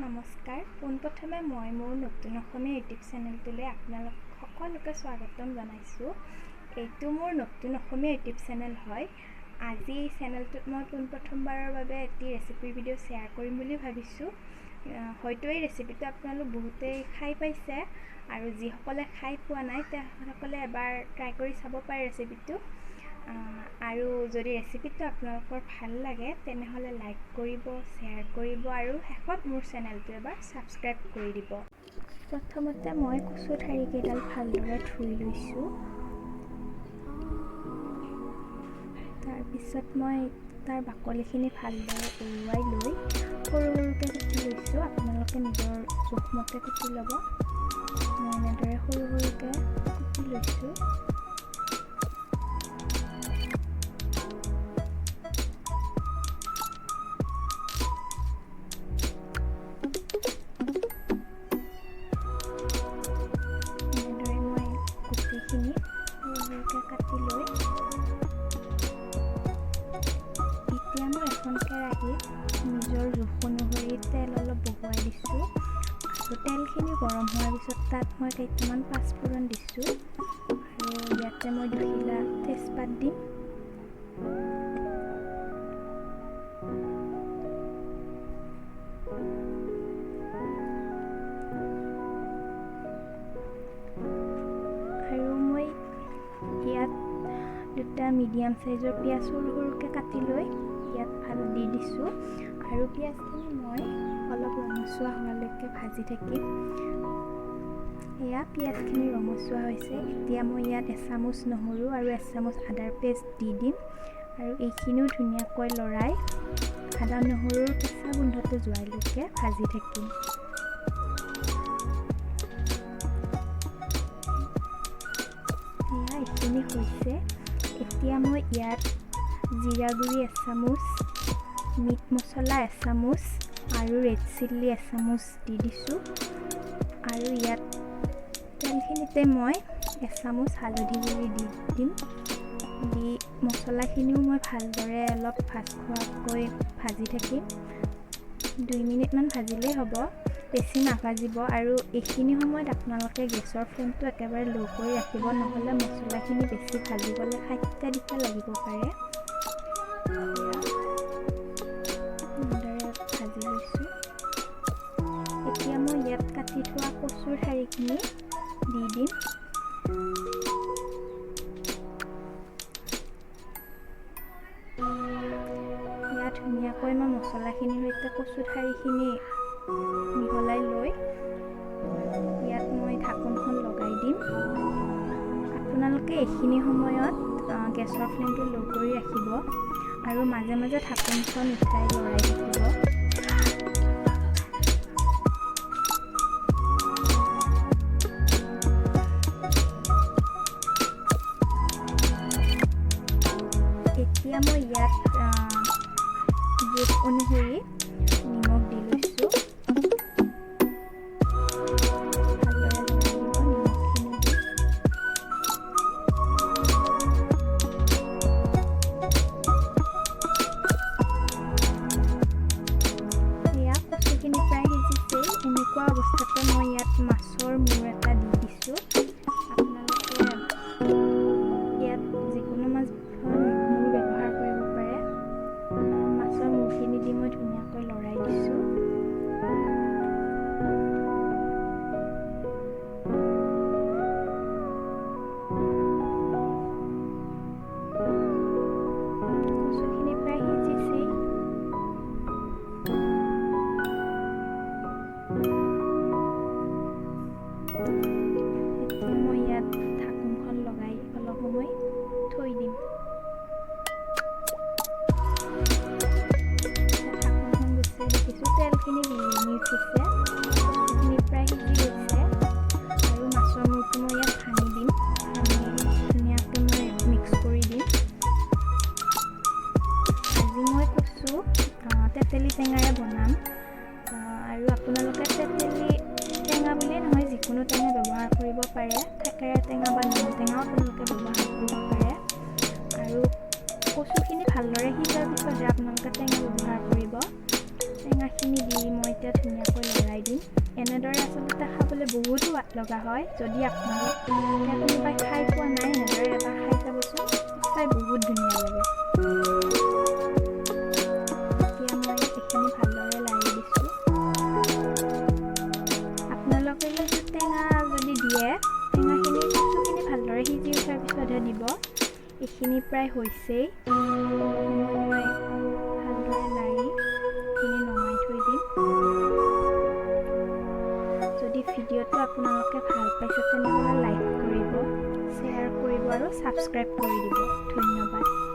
নমস্কাৰ, পোনপ্ৰথমে মই মোৰ নতুন অসমীয়া ইউটিউব চেনেলটোলৈ আপোনালোক সকলোকে স্বাগতম জনাইছোঁ। এইটো মোৰ নতুন অসমীয়া ইউটিউব চেনেল হয়। আজি এই চেনেলটোত মই পোনপ্ৰথমবাৰৰ বাবে এটি ৰেচিপিৰ ভিডিঅ' শ্বেয়াৰ কৰিম বুলি ভাবিছোঁ। হয়তো এই ৰেচিপিটো আপোনালোক বহুতেই খাই পাইছে আৰু যিসকলে খাই পোৱা নাই তেখেতসকলে এবাৰ ট্ৰাই কৰি চাব পাৰে ৰেচিপিটো। আৰু যদি ৰেচিপিটো আপোনালোকৰ ভাল লাগে তেনেহ'লে লাইক কৰিব, শ্বেয়াৰ কৰিব আৰু শেষত মোৰ চেনেলটো এবাৰ ছাবস্ক্ৰাইব কৰি দিব। প্ৰথমতে মই কচু ঠাৰিকেইডাল ভালদৰে ধুই লৈছোঁ। তাৰপিছত মই তাৰ বাকলিখিনি ভালদৰে এৰুৱাই লৈ সৰু সৰুকৈ কুটি লৈছোঁ। আপোনালোকে নিজৰ জোখমতে কুটি ল'ব। মই এনেদৰে সৰু সৰুকৈ কুটি লৈছোঁ। এনেদৰে মই গোটেইখিনি সৰু সৰুকৈ কাটি লৈ এতিয়া মই এখন কেৰাহীত নিজৰ জোখ অনুসৰি তেল অলপ বহুৱাই দিছোঁ আৰু তেলখিনি গৰম হোৱাৰ পিছত তাত মই কেইটামান পাঁচফোৰণ দিছোঁ আৰু ইয়াতে মই দুখিলা তেজপাত দিম। আৰু মই ইয়াত দুটা মিডিয়াম চাইজৰ পিঁয়াজ সৰু সৰুকৈ কাটি লৈ ইয়াত ভাল দি দিছোঁ আৰু পিঁয়াজখিনি মই অলপ ৰঙচুৱা হোৱালৈকে ভাজি থাকিম। এয়া পিঁয়াজখিনি ৰঙচুৱা হৈছে। এতিয়া মই ইয়াত এচামুচ নহৰু আৰু এচামুচ আদাৰ পেষ্ট দি দিম আৰু এইখিনিও ধুনীয়াকৈ লৰাই আদা নহৰুৰ কেঁচা গোন্ধটো যোৱালৈকে ভাজি থাকিম। এয়া এইখিনি হৈছে। এতিয়া মই ইয়াত জিৰা গুড়ি এচামুচ, মিট মছলা এচামুচ আৰু ৰেড চিলি এচামুচ দি দিছোঁ আৰু ইয়াত তেলখিনিতে মই এচামুচ হালধি গুড়ি দি দিম। দি মছলাখিনিও মই ভালদৰে অলপ ভাজ খোৱাকৈ ভাজি থাকিম। 2 মিনিটমান ভাজিলেই হ'ব, বেছি নাভাজিব। আৰু এইখিনি সময়ত আপোনালোকে গেছৰ ফ্লেমটো একেবাৰে ল' কৰি ৰাখিব, নহ'লে মছলাখিনি বেছি ভাজি গ'লে খাই তিতা তিতা লাগিব পাৰে। এনেদৰে ভাজি লৈছোঁ। এতিয়া মই ইয়াত কাটি থোৱা কচুৰ ঠাৰিখিনি দি দিম। ইয়াত ধুনীয়াকৈ মই মছলাখিনিৰ সৈতে কচু ঠাৰিখিনি মিহলাই লৈ ইয়াত মই ঢাকোনখন লগাই দিম। আপোনালোকে এইখিনি সময়ত গেছৰ ফ্লেমটো ল' কৰি ৰাখিব আৰু মাজে মাজে ঢাকোনখন উঠাই লৰাই থাকিব। এতিয়া মই ইয়াত জোখ অনুসৰি নিমখ দি লৈছোঁ। ভালদৰে লৰাই দিব নিমখখিনি দি। এয়া কচুখিনি প্ৰায় সিজিছেই। এনেকুৱা অৱস্থাতে মই ইয়াত মাছৰ মূৰ এটা দি দিছোঁ। আপোনালোকে ইয়াত যিকোনো মাছৰ মূৰ ব্যৱহাৰ কৰিব পাৰে। মাছৰ মূৰখিনি দি মই ধুনীয়াকৈ লৰাই দিছোঁ। কচুখিনি প্ৰায় সিজিছেই। এতিয়া মই ইয়াত ঢাকোনখন লগাই অলপ সময় থৈ দিম। ঢাকোনখন গুচাই দেখিছোঁ তেলখিনি বিৰিঙি উঠিছে, কচুখিনি প্ৰায় সিজি গৈছে। আৰু মাছৰ মূৰটো মই ইয়াত ভাঙি দিম, ভাঙি ধুনীয়াকৈ মই মিক্স কৰি দিম। আজি মই কচু তেতেলী টেঙাৰে বনাম। আৰু আপোনালোকে তেতেলী টেঙা বুলিয়েই নহয়, যিকোনো টেঙা ব্যৱহাৰ কৰিব পাৰে। থেকেৰা টেঙা বা নেমু টেঙাও আপোনালোকে ব্যৱহাৰ কৰিব পাৰে। আৰু কচুখিনি ভালদৰে সিজাৰ পিছতহে আপোনালোকে টেঙা ব্যৱহাৰ কৰিব। টেঙাখিনি দি মই এতিয়া ধুনীয়াকৈ লৰাই দিম। এনেদৰে আচলতে খাবলৈ বহুত সোৱাদ লগা হয়। যদি আপোনালোকে কোনোবাই খাই পোৱা নাই, এনেদৰে এবাৰ খাই চাবচোন, সঁচাই বহুত ধুনীয়া লাগে। এতিয়া মই এইখিনি ভালদৰে লাৰি দিছোঁ। আপোনালোকে কিন্তু টেঙা যদি দিয়ে, টেঙাখিনি কচুখিনি ভালদৰে সিজি উঠাৰ পিছতহে দিব। এইখিনি প্ৰায় হৈছেই। মই ভালদৰে লাৰি এইখিনি নমাই থৈ দিম। যদি ভিডিঅ'টো আপোনালোকে ভাল পাইছে, তেনেহ'লে লাইক কৰিব, শ্বেয়াৰ কৰিব আৰু ছাবস্ক্ৰাইব কৰি দিব। ধন্যবাদ।